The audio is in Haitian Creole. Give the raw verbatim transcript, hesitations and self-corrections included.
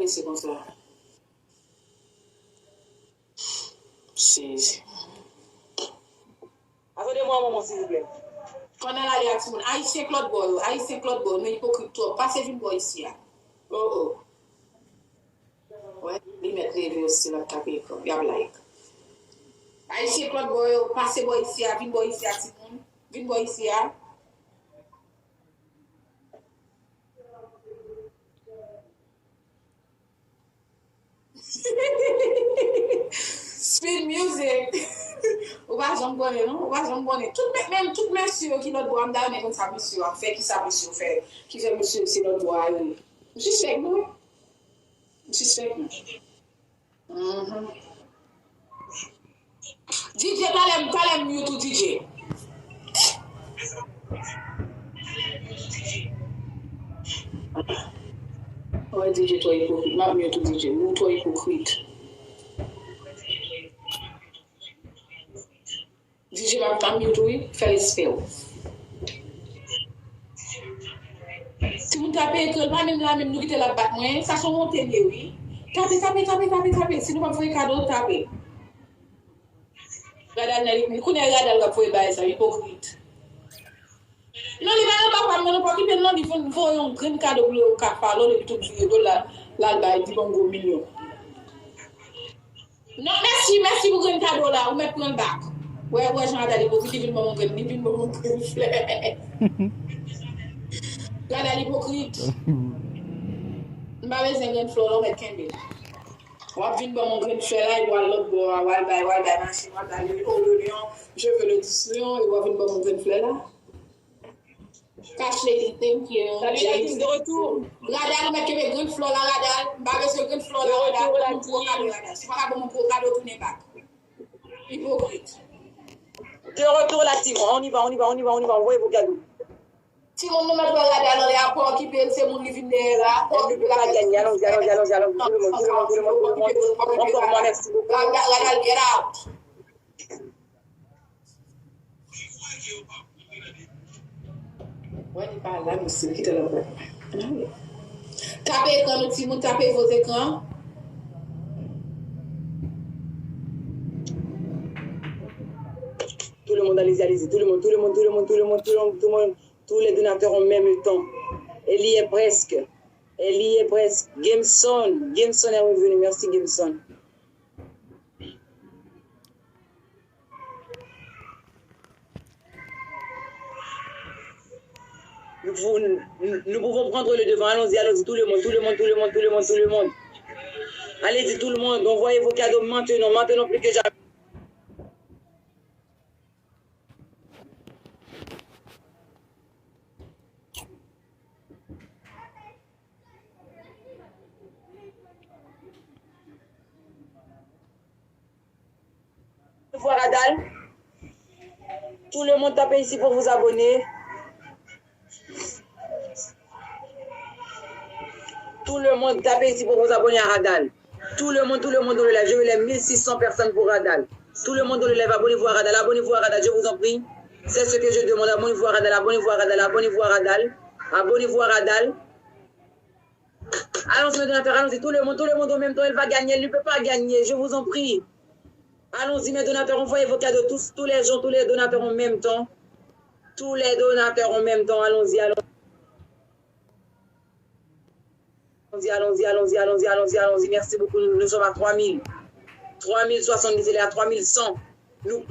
se konsa. Sezi. Atande mwen, manman, silvouplè. Pandan l ale a timoun, Ayisyen k lòt bò yo, Ayisyen k lòt bò yo, nou ipokrit twòp. Pase vin bò isi a. Oh, oh. Wè, li mèt leve osi, l ap tape ekran, y ap like. Ayisyen k lòt bò yo, pase bò isi a, vin bò isi a, timoun. Vin bò isi a. Speed music. Ou pa janm konnen, non? Ou pa janm konnen. Tout, men, menm tout mesye yo ki lòt bò a, m ta renmen konn sa mesye yo ap fè, ki sa mesye yo fè, ki fè mesye yo se lòt bò a yo ye. M sispèk nou. M sispèk nou. Mhm. D J, talè, talè m mute ou, D J. Wè, D J twò ipokrit. M ap mute ou, D J. Ou twò ipokrit. D J, m ap, m ap mute ou, wi. Fè respè w. Timoun tape ekran, l pa menm la menm, nou kite l ap bat mwen. Sa se yon wonte l ye, wi. Tape, tape, tape, tape, tape. Si nou p ap voye kado, tape. Radal nan li, kounye a Radal k ap voye bagay sa, ipokrit. Non, li pa nan bak pa m, non, pa okipe l, non, li vin voye yon grenn kado pou li, yo ka follow l, epi tou vire do l, l al bay Dibango milyon. Non, mèsi, mèsi pou grenn kado la, ou mèt pran l bak. Wè, wè, jan Radal ipokrit, li vin ban m yon grenn, li vin ban m yon grenn flè. Radal ipokrit. M pa bezwen grenn flè w la, ou mèt kenbe l. W ap vin ban m yon grenn flè la, epi w al lòt bò a, w al bay, w al bay machin, w al bay le, oh, le lion, je veux le dix lions, epi w ap vin ban m yon grenn flè la. Cash lady, thank you. Salut la team, de retour. Radal, ou mèt kenbe grenn flè la, Radal. M pa bezwen grenn flè la, Radal. Ban m yon gwo kado, Radal. Si w pa ka ban m yon gwo kado, tounen bak. Ipokrit. De retour la team, on y va, on y va, on y va, on y va, on y va, on voye vos cadeaux. Timoun, nou mèt wè Radal anlè a, pa okipe l, se moun li vin dèyè la, pa okipe l. Allons-y, allons-y, allons-y, allons-y, tout le monde, tout le monde, tout le monde, tout le monde. Encore moi, merci beaucoup. Radal, Radal, get out. Wè, li pa la, mesye, kite l anlè. Tape ekran nou, timoun, tape vos écrans. Tout le monde, allez-y, allez-y. Tout le monde, tout le monde, tout le monde, tout le monde, tout le monde, tout le monde. Tous les donateurs en même temps. Elle y est presque. Elle y est presque. Gameson. Gameson est revenu. Merci, Gameson. Nous pouvons, nous, nous pouvons prendre le devant. Allons-y, allons-y. Tout le monde, tout le monde, tout le monde, tout le monde, tout le monde. Allez-y, tout le monde. Envoyez vos cadeaux maintenant, maintenant plus que jamais. Voir Adal. Tout le monde tape ici pour vous abonner. Tout le monde tape ici pour vous abonner à Radal. Tout le monde, tout le monde dans le live. Je veux les mille six cents personnes pour Radal. Tout le monde dans le live, abonnez-vous à Radal, abonnez-vous à Radal, je vous en prie. C'est ce que je demande. Abonnez-vous à Radal, abonnez-vous à Radal, abonnez-vous à Radal. Abonnez-vous à Radal. Allons-y, mes donateurs, allons-y. Tout le monde, tout le monde en même temps, il va gagner, il ne peut pas gagner, je vous en prie. Allons-y, mes donateurs, envoyez vos cadeaux tous, tous les gens, tous les donateurs en même temps. Tous les donateurs en même temps, allons-y, allons-y. Allons-y, allons-y, allons-y, allons-y, allons-y, allons-y. Merci beaucoup. Nous, nous sommes à trois mille. Trois mille soixante-dix, il est à trois mille cent. Nous,